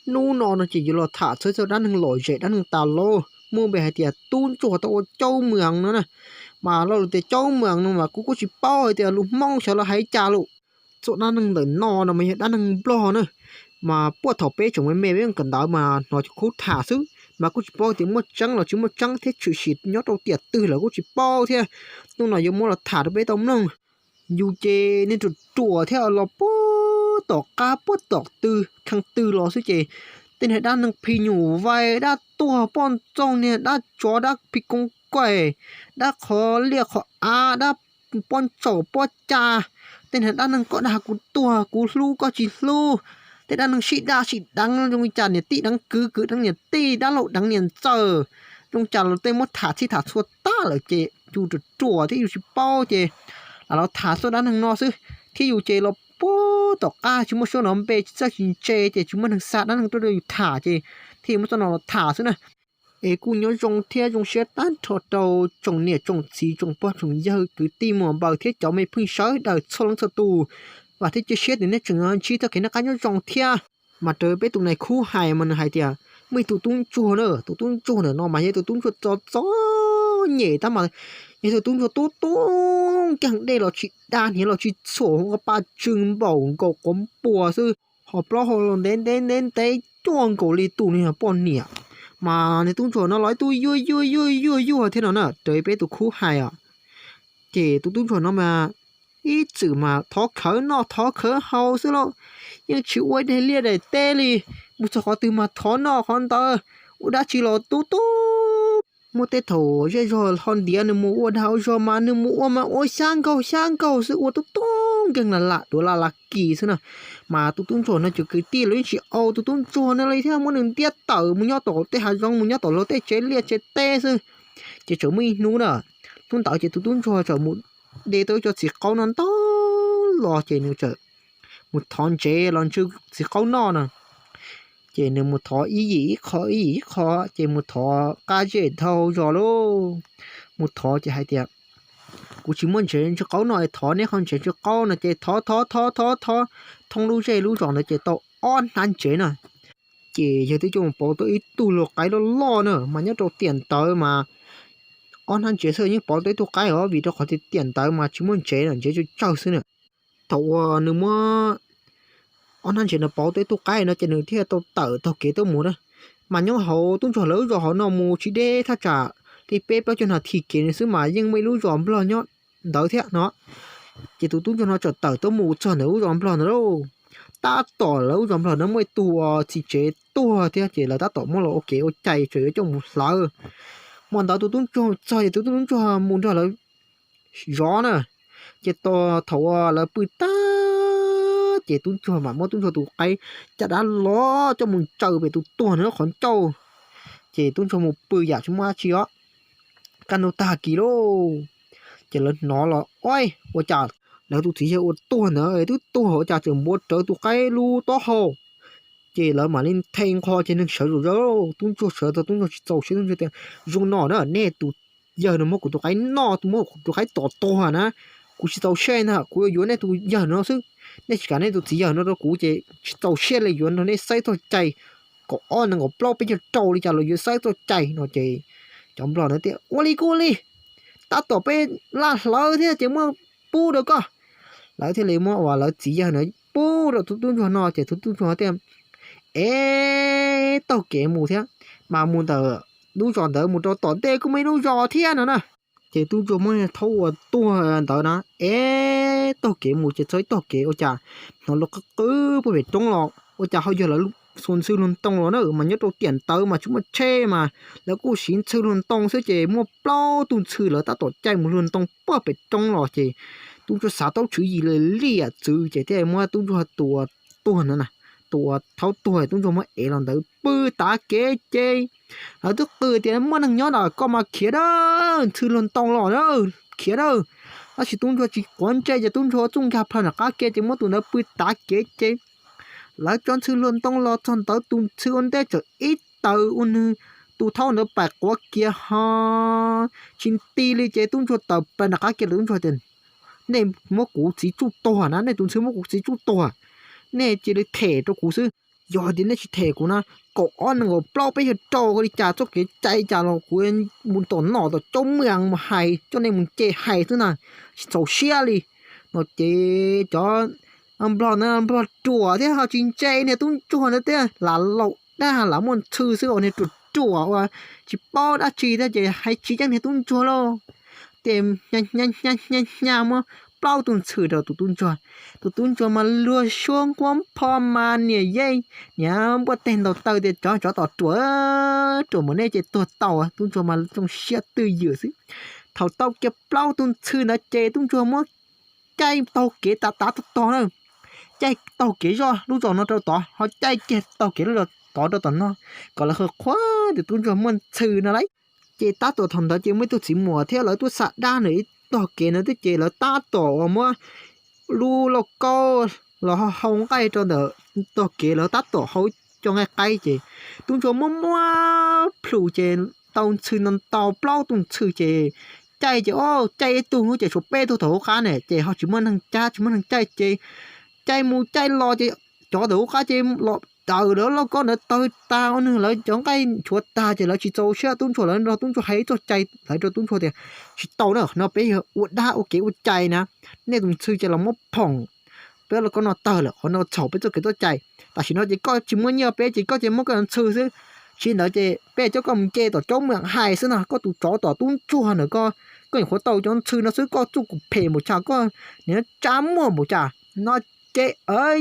Hnub no no ces yuav los tham txog txoj dab neeg lom zem dab neeg tas los muaj npe hais tias tub ntsuag tau ua caub moos no na. Mas lo lus tias caub moos no mas kuv kuj tsis paub hais tias lus Hmoob xyov lawv hais cas lawm. Txoj dab neeg ntawm no no mas yog dab neeg Nplog na, mas puag thaum peb tseem me me peb kawm ntawv mas hnov cov khub tham xwb mas kuj tsis paub tias muaj tseeb los tsis muaj tseeb thiab tshwm sim nyob rau tiam twg lawv kuj tsis paub thiab. Hnub no yuav muab los tham rau peb tau mloog. Yus ces neeg ruam ruam thiab los puag tom qab puag tom tw, kheej tw los xwb ces tej niag dab neeg phim nyuj vais, dab tuag poj ntxoog, niag dab tsov dab phim koos kaim, dab qhov liaj qhov av, dab pob ntsaum pob ca, tej niag dab neeg koj dag kuv tuag, kuv hlub koj tsis hlub, tej dab neeg sib daj sib deev zoo li cas niam tij deev kwv, kwv deev niam tij, dab laug deev niam ntxawm, zoo li cas los tej muab tham txhij tham txhua tag lawm ces yus ruam ruam thiab yus tsis paub ces lam los tham txoj dab neeg no xwb. Thiab yus ces los puag tom qab tsis muaj suab hnov npe tsis txawj tsis ntse ces tsis muaj neeg xa dab neeg tuaj rau yus tham ces thiaj yuav muab txoj no los tham xwb na. Es kuj nyob zoo thiab zoo siab tag nrho rau tsoom niam tsoom txiv tsoom pog tsoom yawg kwv tij muam npaws thiab cov me phooj ywg sawv daws txhua leej txhua tus. Vam thiab cia siab tias nej tseem ntsib txoj kev noj qab nyob zoo thiab. Mas raws peb tus nais khub hais mas nws hais tias muaj ib tug tub ntsuag na, tus tub ntsuag ntawm no mas yog tus tub ntsuag txom txom nyem tab mas yog tus tub ntsuag tub tub nkeeg, dej los tsis da, hniav los tsis txhuam, hauv qhov pa tsw npaum nkaus quav npua xwb, ho plaub hau los ntev ntev ntev ntev cuag nkaus li tus niag poj niam. Mas niag tub ntsuag no los ib tug yuag yuag yuag yuag yuag thiab no na, raws peb tus khub hais os. Ces tus tub ntsuag no mas ib txwm mas thov khawv noj thov khawv haus xwb lauj, yeej tsis ua daim liaj daim teb li. Mus txog qhov twg mas thov noj qhov ntawd, ua dab tsi los tub tub. Muaj tej thaum zej zog ho ntiav nws mus ua dag ua zog mas nws mus ua mas ua xyab nkaug xyab nkaug xwb, ua tub tub nkeeg lam lam duav lam lam kis xwb na. Mas tus tub ntsuag no cov kwv tij los yeej tsis au tus tub ntsuag no li thiab, muab nws ntiab tawm mus nyob tom tej hav zoov, mus nyob tom luag tej tsev liaj tsev teb xwb. Ces tseem muaj ib hnub na, hnub ntawd ces tus tub ntsuag tseem mus de tau cov txiv qaub no ntau los ces nws txawm mus thov ntsev los ntsw txiv qaub noj no. Ces nws mus thov ib yim ib qho ib yim ib qho, ces mus thov qab zej dhau zos lauj. Mus thov ces hais tias, kuv tsis muaj ntsev ntsw qaub noj, thov neb qhov ntsev ntsw qaub no. Ces thov thov thov thov thov thoob lub zej lub zos ntawd ces tau ob hnab ntsev no. Ces yawg twb coj mus pauv tau ib tug lau qaib loj loj na, mas nyob rau tiam ntawd mas ob hnab ntsev xwb yeej pauv tau ib tug qaib os, vim rau qhov tiam ntawd mas tsis muaj ntsev na, ntsev tsawg tsawg xwb na. Thaum uas nws muab ob hnab ntsev no pauv tau ib tug qaib no ces nws thiaj tau tawm taug kev tuaj mus na. Mas nyob hauv tub ntsuag lawv lub zos hauv no mus tsis deb thaj tsam li peb plaub caug nas this kev no xwb mas yeej muaj ib lub zos nplog nyob ntawd thiab no. Ces tus tub ntsuag no txawm tawm tuaj mus txog ntawm lub zos nplog ntawd lauj. Tab tom lawv lub zos nplog ntawd muaj ib tug txiv tsev tuag thiab ces lawv tab tom muab los ua kev ua cai tseem yuav coj mus hlawv. Hmo ntawd tus tub ntsuag txog ces tus tub ntsuag mus nrog lawv zov na. Ces thaum uas lawv pw tag ces tub ntsuag mam muab tub ntsuag tus qaib caj dab los coj mus ntsaws pem tus tuag ntawd qhov ncauj. Ces tub ntsuag mus pw yam tsis muaj dab tsi os, kaj ntug tag kis lauj. Ces lawv hnov los ua cas lawv tus txiv yawg uas tuag ntawd twb tuag ua cas tseem npuav rawv tus qaib lub taub hau. Ces lawv mam li nthe nqho ces neeg sawv zom zaws, tub ntsuag sawv tau, tub ntsuag tsis txaus siab, tub ntsuag tias, zoo no na, nej tus yawg no muab kuv tus qaib noj, tus muab kuv tus qaib tom tuag na, kuv tsis txaus siab ntag, kuv yuav yuav nej tus yawg no xwb. Nej tsis kam nej tus txiv yawg no rau kuv ces tsis txaus siab li, yuav nrog nej xaiv txoj cai. Kaum ob nees nkaum plaub peb caug rau li cas los yuav xaiv txoj cai no. Ces cov nplog ntawd tias, ua li kuj ua li, tab tom peb laj hlawv thiab ces muab pub rau koj. Lawv thiaj li muab uas lawv txiv yawg no pub rau tus tub ntsuag no ces tus tub ntsuag thiaj ev taug kev mus thiab. Mas mus ntawm lub zos ntawd mus rau tom ntej kuj muaj ib lub zos thiab no na. Ces tub ntsuag muab thaub uas tuag ntawd na ev taug kev mus ces txog ib tog kev ua cas hnov lub qw qw puag pem roob los ua cas ho yog lawv xuas ntxhw hluas ntoo los na. Mas nyob rau tiam ntawd mas tsis muaj tsheb mas lawv kuj siv ntxhw hluas ntoo xwb ces muaj plaub tug ntxhw lawv tab tom caij mus hluas ntoo puag pem roob los ces tub ntsuag xav tau tswv yim li liam txwv ces thiaj muab tub ntsuag tus uas tuag ntawd na, tus uas thaub tuag tub ntsuag muab ev los ntawd pw tav kev ces lawv twb qw tias muaj neeg nyob ntawm koj mas khiav dawb, ntxhw hluas ntoo los dawb, khiav dawb. Tab sis tub ntsuag tsis quav ntsej ces tub ntsuag txuj nkag plaws nram qab ke ces muab tus ntawd pw tav kev ces lawv cov ntxhw hluas ntoo los txog ntawd tus ntxhw ua ntej txawm ib taws ua nws tus thaub ntawd pais quav kiag ho tsis nti li ces tub ntsuag tawm plaws nram qab ke lawm. Tub ntsuag tias, nej muab kuv txiv tsuj tuag na, nej tus ntxhw muab kuv txiv tsuj tuag, nej cia li them rau kuv xwb. Yog tias nej tsis them kuv na, kaum ob nees nkaum plaub peb caug rau li cas txoj kev cai cas los kuv mus tom nom tom caub maj mus hais coj nej mus nce hais xwb na, tsis txaus siab li. No ces cov nplog na, nplog ruam thiab ho tsis ntse niag tub ntsuag ntawd thiab, lam laus dag lam muaj ntxhw xwb, niag ruam ruam uas tsis paub dab tsi thiab ces hais tsis yeej niag tub ntsuag lauj. Ces hnya hnya muab plaub tug ntxhw rau tus tub ntsuag. Tus tub ntsuag mas luag suab nquab pho mas niam yeej, niam npuaj teg ntaus taw tias, Tsov, tsov tom ruam, ruam mus nej ces tuag tau. Tub ntsuag mas zoo siab twj ywm xwb. Thaum tau kiag plaub tug ntxhw ntawd ces tub ntsuag muab caij taug kev tav tav tog tog na, caij taug kev zoj lub zos no rau tod ho caij kiag taug kev lub zos tod rau tom no, kom lawv qhuas tias tub ntsuag muaj ntxhw no lauj. Ces tab tom thaum ntawd ces muaj ib tug txiv muam thiab lawv tuaj xa dab ntawm ib tog kev ntawd thiab ces lawv tab tom uas muab lub lauj kaub los hau nqaij rau ntawm tog kev, lawv tab tom hau cov nqaij qaib ces tub ntsuag muab muab plhus ces tau ntxhw ntau ntau plaub tug ntxhw ces caij ces o, caij ib tug ces tshuav peb tug tom hauv qab ne ces ho tsis muaj neeg cab tsis muaj neeg caij ces caij mus caij los ces cov tom hauv qab ces los tawm lawv lauj kaub ntawd tawg tag ua nws lawv cov nqaij nchuav tag ces lawv tsis txaus siab tub ntsuag, lawv nrog tub ntsuag hais txoj cai, lawv rau tub ntsuag tias, Tsis tau na, no peb yog ua dab ua kev ua cai na, nej tus ntxhw ces los muab phoom peb lauj kaub no tawg lawm, qhov no txhaum peb txoj kev txoj cai. Tam sim no ces koj tsis muaj nyiaj peb ces koj ces muab koj tus ntxhw xwb, tsis ntawd ces peb coj koj mus nce tom caub maj hais xwb no, koj tus tsov tom tub ntsuag ntawm koj, koj nyuam qhuav tau cov ntxhw no xwb koj txuj kum phem npaum cas, koj niag tsa muag npaum cas no. Ces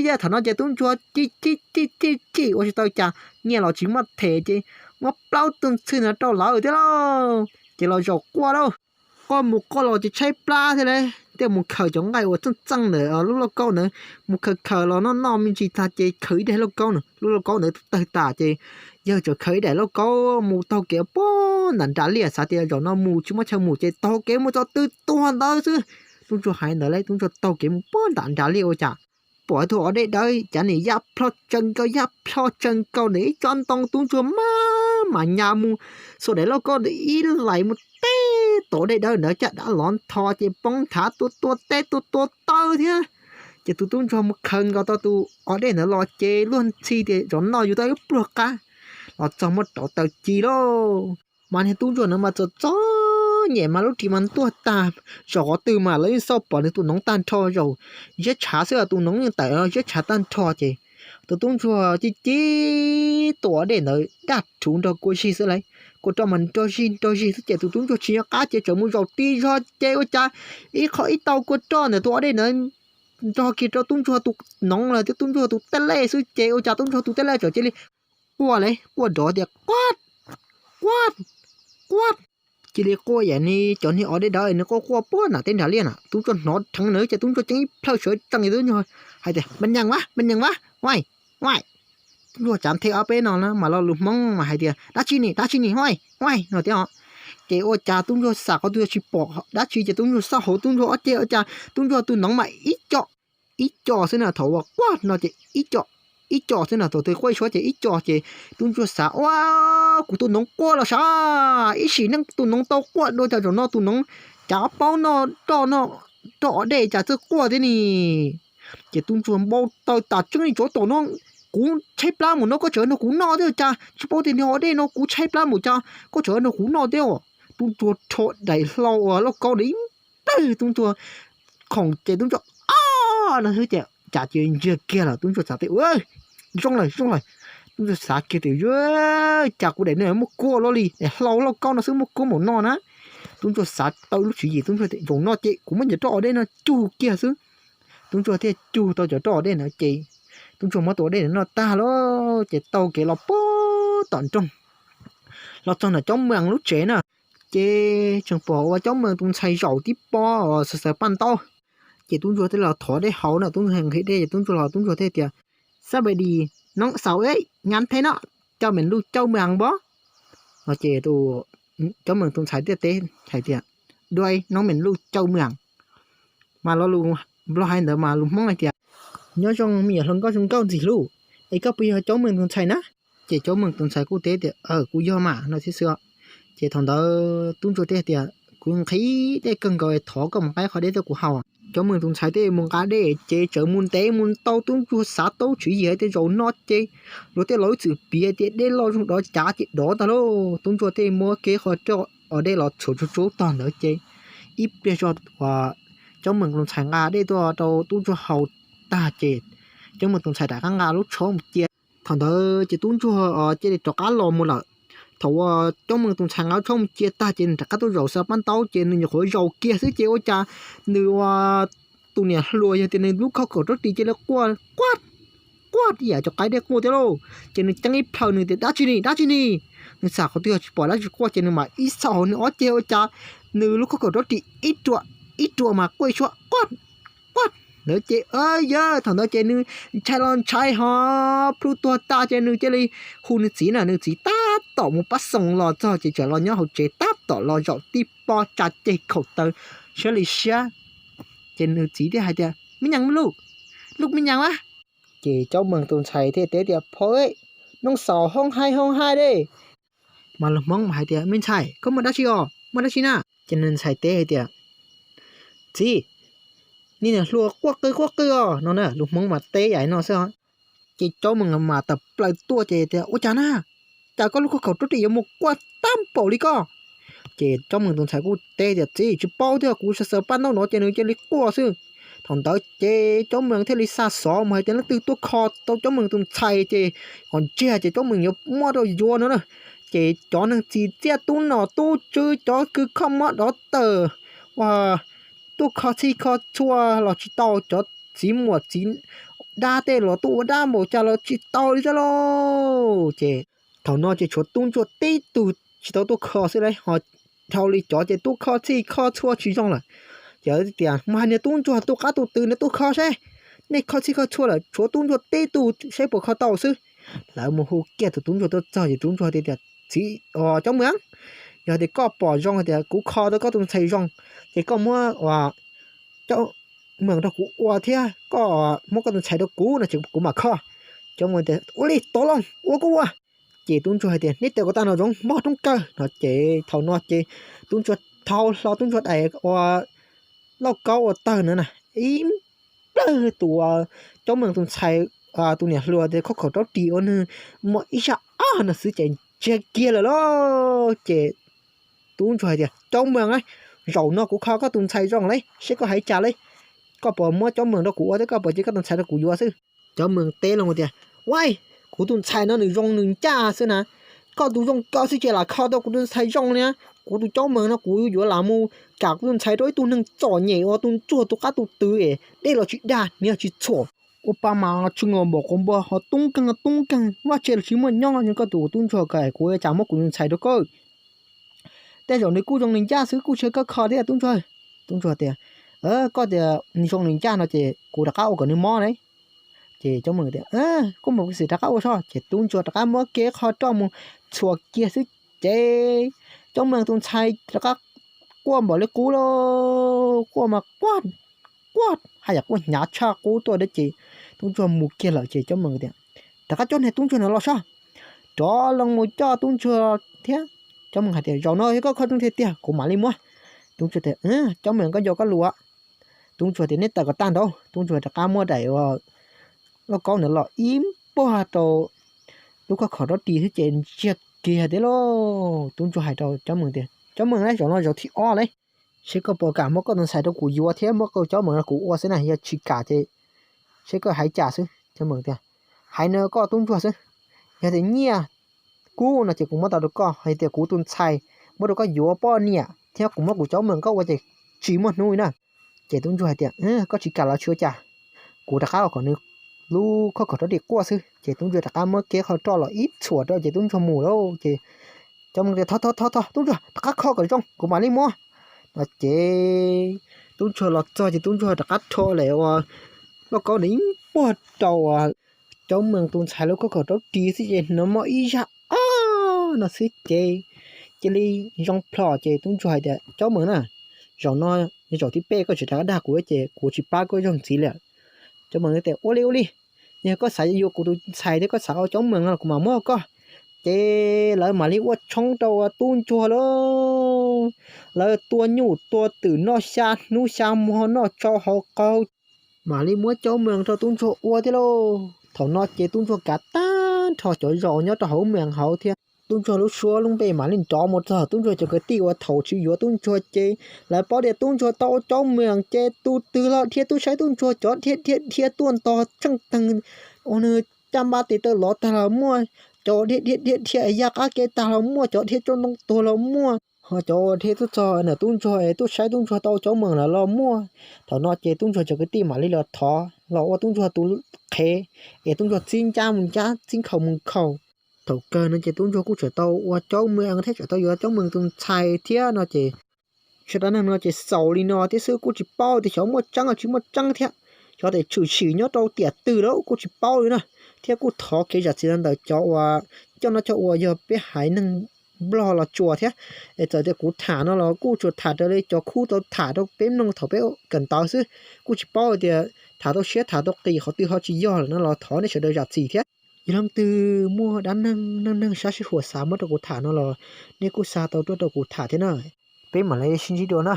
yog thaum no ces tub ntsuag ci ci ci ci ci ua tsis tau cas, nyiaj los tsis muaj them ces muab plaub tug ntxhw ntawd rau lawv thiab lauj, ces los zaum quaj lauj. Quaj mus quaj los ces tshaib plab thiab lauj, thiaj mus khaws cov nqaij uas txeej txeej ntawm lub lauj kaub ntawd, mus khaws khaws los noj noj me ntsis tag ces khaws ib daim lauj kaub, lub lauj kaub ntawd tawg tas ces yawg txawm khaws ib daim lauj kaub mus taug kev puag nram nras liaj, xav tias zaum no mus tsis muaj chaw mus ces taug kev mus txog twg tuag ntawd xwb. Tub ntsuag hais ntawd lauj, tub ntsuag taug kev mus puag nram nras liaj ua cas pom tus o dej dawb cav nim yaj plho tsaws nkaus yaj plho tsaws nkaus ntawm ib tsob ntoo, tub ntsuag maj mam nyas mus xuas daim lauj kaub ntawd ib lais mus teb tus o dej dawb ntawd caj dab lov ntho ces poob nthav tua tua teb tua tua taw thiab. Ces tus tub ntsuag mus khaws nkaus tau tus o dej ntawd los ces luag ntxhi tias zaum no yus tau ib pluag qab los txog muab rauv taws ci lauj. Mas niag tub ntsuag ntawd mas txom txom nyem mas lub ris mas ntuag tag, zaum qhov twg mas lawv yeej xauj pom nws tus noov tag nrho, zaum ziab tshav xwb tus noov yeej tawm ziab tshav tag nrho ces tus tub ntsuag ci ci tus o dej ntawd daj rhuv nrog kua zig xwb lauj. Kua roj mas nrog zig nrog zig xwb ces tus tub ntsuag tsis nco qab ces txawm mus zaum ti zog ces ua cas ib qho ib tau kua roj ntawm tus o dej ntawd nrog kiag rau tub ntsuag tus noov lawm thiab tub ntsuag tus tej lej xwb ces ua cas tub ntsuag tus tej lej txawm cia li quaj lauj, quaj nrov tias quaj, quaj, quaj, cia li quaj yam li cov niag o dej dawb nws quaj quaj puag nram teb nram liaj na. Tub ntsuag hnov dheev ntawd ces tub ntsuag ceeb ib plhaw sawv tsees, tub ntsuag hais tias, Me nyees vas, me nyees vas, uaij, uaij. Tub ntsuag tsav nthe ob peb no na mas lo lus Hmoob mas hais tias, Dab tsi ni, dab tsi ni, uaij, uaij no thiab os. Ces ua cas tub ntsuag xam qhov twg tsis pom dab tsi ces tub ntsuag xauj hauv tub ntsuag ob ceg ua cas tub ntsuag tus noov mas ib co, ib co xwb na, thaum uas quaj no ces ib co, ib co xwb na, thaum twg quaj ib suab ces ib co ces tub ntsuag xav, Ua, kuv tus noov quaj los sav, ib sim neej tus noov tau quaj dua cas zaum no tus noov cav paub noj roj, noj roj o dej cas txawj quaj thiab ni. Ces tub ntsuag npau taws tas tseeb li, Tsov tom no, kuv tshaib plab mus no koj tseem nrog kuv noj thiab cas, tsis paub tias niag o dej no kuv tshaib plab mus cas koj tseem nrog kuv noj thiab os. Tub ntsuag rho daim hlau uas lauj kaub ntawd ib plawg tub ntsuag khoom ces tub ntsuag, Ob! No xwb ces cas cia li ntsiag kiag lawm. Tub ntsuag xav tias, Zoo lawm, zoo lawm. Tub ntsuag xav kiag tias, Cas kuv daim no muaj kua luaj li, daim hlau lauj kaub no xwb muaj kua npaum no na. Tub ntsuag xav tau lub tswv yim, tub ntsuag tias, Zaum no ces kuv muab cov roj o dej no cug kiag xwb. Tub ntsuag thiaj cug tau cov roj o dej ntawd ces tub ntsuag muab tus o dej ntawd noj tag lawm ces taug kev los puag tom nroog, los txog nram Caub Mees lub tsev na. Ces tseem pom ua Caub Mees tus ntxhais zaum tib pob xaws xaws paj ntaub. Ces tub ntsuag thiaj los thov dej haus na, tub ntsuag nqhis dej ces tub ntsuag los tub ntsuag thiaj tias, Xab npais dis, noob xaus eb nyas the no, Caub Mees lub Caub Mees pob. No ces Caub Mees tus ntxhais thiaj teb hais tias, Dua noob Mees lub Caub Mees. Mas lo lus Nplog hais ntawd mas lus Hmoob hais tias, Nyob zoo me nyuam hluas nkauj zoo nkauj ntxim hlub, es koj puas yog Caub Mees tus ntxhais na? Ces Caub Mees tus ntxhais kuj teb tias, Kuv yog mas, no thiab xwb. Ces thaum ntawd tub ntsuag thiaj tias, Kuv nqhis dej kawg nkaus es thov koj mus qaib qho dej tuaj kuv haus. Cov Mees tus ntxhais thiaj mus nqa dej ces txawm mus ntev mus ntau, tub ntsuag xav tau tswv yim hais tias zaum no ces luag tej laus ib txwm piav tias dej loj zoo dov cav ces dov tag lauj. Tub ntsuag thiaj muab kev qhov roj ua dej los txhuam tsuag tsuag tog ntawd ces ib pliag zog uas Cov Mees tus ntxhais nqa dej tuaj rau tub ntsuag haus tag ces Cov Mees tus ntxhais rov qab nqa lub tsho mus cia. Thaum ntawd ces tub ntsuag cia li rov qab los mus lawm. Thaum uas Cov Mees tus ntxhais nqa lub tsho mus cia tag ces nws rov qab tuaj zaum xaws paj ntaub ces nws nyuam qhuav zaum kiag xwb ces ua cas nws ua tus niam hluas yog tias nws lub khau kaum rab ris cia li quaj quaj quaj ib yam cov qaib dej quaj thiab lauj. Ces nws ceeb ib plhaw nws tias dab tsi ni, dab tsi ni. Nws xam qhov twg yog tsis pom dab tsi quaj ces nws mam ib xauj hauv nws ob ceg ua cas nws lub khau kaum rab ris ib ruam ib ruam mas quaj ib suab quaj quaj ntawd ces yog thaum ntawd ces nws ntshai los ntshai ho plhu tuag tas ces nws cia li hu nws txiv na, nws txiv tab tom mus pab xoo los txog ces txawm los nyob hauv tsev tab tom los zaum tib pob tsa ceg khaum taw siab li siab. Ces nws txiv thiaj hais tias me nyuam lub, lub me nyuam a. Ces Cov Mees tus ntxhais thiaj teb tias phauj, noj xaus hoob haib hoob haib dej. Mas lus Hmoob mas hais tias me ntxhais koj muaj dab tsi os, muaj dab tsi na? Ces nws ntxhais teb hais tias txiv, niag niam hluas quaj qw quaj qw os no na, lus Hmoob mas teb yam no xwb. Ces Cov Mees mas tawm plaws tuaj ces tias ua cas na, cas koj lub khau kaum rab ris yuav mus quaj tag npaum li koj? Ces Cov Mees tus ntxhais kuj teb tias txiv, tsis paub thiab, kuv xaws xaws paj ntaub no ces nws cia li quaj xwb. Thaum ntawd ces Cov Mees thiaj li xa xov mus hais tias leej twg tuaj kho tau Cov Mees tus ntxhais ces kom ntsiag ces Cov Mees yuav muab rau yuav no na. Ces cov neeg txiv txiaj tub nom tub tswv, cov kws kho mob dov tawm uas tuaj kho txhij kho txhua los tsis tau, cov txiv muam txiv dab tej los tuaj ua dab npaum cas los tsis tau li thiab lauj. Ces thaum no ces tshuav tub ntsuag tib tug tsis tau tuaj kho xwb lauj, ho dhau li cov ces tuaj kho txhij kho txhua tsis zoo lawm. Ces tias mus hais niag tub ntsuag tus qab tus twv nws tuaj kho seb, nej kho txhij kho txhua lawm tshuav tub ntsuag tib tug seb puas kho tau xwb. Lawv mus hu kiag tus tub ntsuag tuaj txog ces tub ntsuag tias tias txiv, Cov Mees, yog tias koj pom zoo hais tias kuv kho tau koj tus ntxhais zoo ces koj muab Cov Mees rau kuv ua thiab koj muab koj tus ntxhais rau kuv no ces kuv mam kho. Cov Mees tias ua li tau los ua kuj ua. Ces tub ntsuag hais tias neb tawm kom tag no zoov npog roob kawg no ces thaum no ces tub ntsuag thau hlo tub ntsuag daim ua lauj kaub ua tawg ntawd na, ib plawg tus Cov Mees tus ntxhais tus niam hluas tias khau kaum rab ris ua nws muaj ib zaj ob no xwb ces ntsiag kiag lawm lauj. Ces tub ntsuag hais tias Cov Mees, zaum no kuv kho koj tus ntxhais zoo lauj, seb koj hais cas lauj. Koj puas muab Cov Mees rau kuv ua thiab koj puas cia koj tus ntxhais rau kuv yuav xwb. Cov Mees teb los tias ua, kuv tus ntxhais no nws zoo nws ncaj xwb na, koj tus zoo kawg xwb ces lam kho tau kuv tus ntxhais zoo li na. Kuv tus Cov Mees no kuv yuav lam mus kam kuv tus ntxhais rau ib tug neeg txom nyem ua tus ntsuag tus qab tus twv es dej los tsis dag niag tsis txhuam, ua pa mas tshwm npaum qaum npua ho tub nkeeg tub nkeeg vaj tse los tsis muaj nyob, koj tus tub ntsuag ko kuv cas muab kuv tus ntxhais rau koj. Tej zaum nws kuj zoo nws ncaj xwb kuj tsis yog koj kho thiab tub ntsuag. Tub ntsuag tias koj tias nws zoo nws ncaj no ces kuv rov qab ua kom nws mob lauj. Ces Cov Mees tias koj mus xwm rov qab ua soj ces tub ntsuag rov qab muab kev qho roj mus txhuam kiag xwb ces Cov Mees tus ntxhais rov qab quaj npaum li qub lauj, quaj mas quaj quaj haj yam quaj hnyav tshaj qub tuaj thiab ces tub ntsuag mus kiag lawm ces Cov Mees tias rov qab coj niag tub ntsuag no los soj. Rov los mus coj tub ntsuag thiab. Cov Mees hais tias zaum no yog koj kho zoo tiag tiag kuv mam li muab. Tub ntsuag tias Cov Mees koj nco koj lus. Tub ntsuag tias neb tawm kom tag nraud. Tub ntsuag rov qab muab daim ua lauj kaub ntawd los ib puag rau lub khau kaum rab ris thiab ces ntsiag kiag thiab lauj. Tub ntsuag hais rau Cov Mees tias Cov Mees lauj, zaum no zaum thib ob lauj, seb koj puas kam muab koj tus ntxhais rau kuv yuav thiab muab koj Cov Mees rau kuv ua xwb na, yog tsis kam ces seb koj hais cas xwb. Cov Mees tias hais no koj tub ntsuag xwb, yog tias nyiaj kub no ces kuv muab tau rau koj, hos tias kuv tus ntxhais muab rau koj yuav poj niam thiab kuv muab kuv Cov Mees koj ua ces tsis muaj hnub li na. Ces tub ntsuag hais tias koj tsis kam los tsis ua cas, kuv rov qab ua kom nws lub khau kaum rab ris quaj xwb. Ces tub ntsuag rov qab muab kev qho roj los ib txhuam rau ces tub ntsuag mus lauj. Ces Cov Mees tias thov thov thov thov tub ntsuag rov qab kho kom zoo kuv mam li muab no ces tub ntsuag los txog ces tub ntsuag rov qab rho lawm ua lauj kaub ntawd ib puag rau Cov Mees tus ntxhais lub khau kaum rab ris xwb ces hnov mob ib zaj ob no xwb ces cia li zoo plho ces tub ntsuag hais tias Cov Mees na, zaum no zaum thib peb koj tsis rov qab dag kuv ces kuv tsis pab koj zaug ntxiv li. Cov Mees tias ua li ua li, yog koj xav yuav kuv tus ntxhais thiab koj xav ua Cov Mees no los kuv mam muab koj, Ces lawv mam li ua tshoob rau tub ntsuag lauj. Lawv tua nyuj tua twm noj xya hnub xya hmo noj tsau hauv qaug, mam li muab caub mees rau tub ntsuag ua thiab lauj. Thaum no ces tub ntsuag kav tag nrho cov zos nyob rau hauv mees hauv thiab tub ntsuag lub suab lub npe mam li nrov mus txog tub ntsuag cov kwv tij uas thaum tsis yuav tub ntsuag ces lawv paub tias tub ntsuag tau ua caub mees ces tus twg los dhia tuaj saib tub ntsuag, cov dhia dhia dhia tuaj ntog tseej teeg ua nws caj npab tes taw lov tag los muaj, cov dhia dhia dhia dhia ya qab ke tag los muaj, cov dhia tso ntoo tuag los muaj, ho cov dhia tuaj txog ntawm tub ntsuag es tuaj saib tub ntsuag tau ua caub mees lawm los muaj. Thaum no ces tub ntsuag cov kwv tij mam li los thov los ua tub ntsuag tus qhev, es tub ntsuag txib ncab mus ncab, txib nkhaus mus nkhaus. Thaum kawg no ces tub ntsuag kuj tseem tau ua caub mees thiab tseem tau yuav caub mees tus ntxhais thiab no ces sawv daws neeg no ces xaus li no thiab xwb, kuj tsis paub tias xyov muaj tseeb los tsis muaj tseeb thiab, xyov tias tshwm sim nyob rau tiam twg lawm kuj tsis paub li na. Thiab kuj thov kev zam txim los ntawm cov uas coj noj coj ua yog peb haiv neeg Nplog los tsuas thiab. Es txawm tias kuv tham no los kuj tsuas tham raws li cov khub tau tham rau peb mloog thaum peb kawm ntawv xwb, kuj tsis paub tias tham tau siab tham tau qis qhov twg ho tsis yog lawm no los thov nej sawv daws zam txim thiab. Yog leej twg muaj dab neeg neej neeg sab sij huam xav muab rau kuv tham no los nej kuj xa tau tuaj rau kuv tham thiab na. Peb mam li sib ntsib dua na.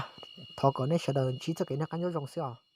Thov kom nej sawv daws ntsib txoj kev noj qab nyob zoo xwb os.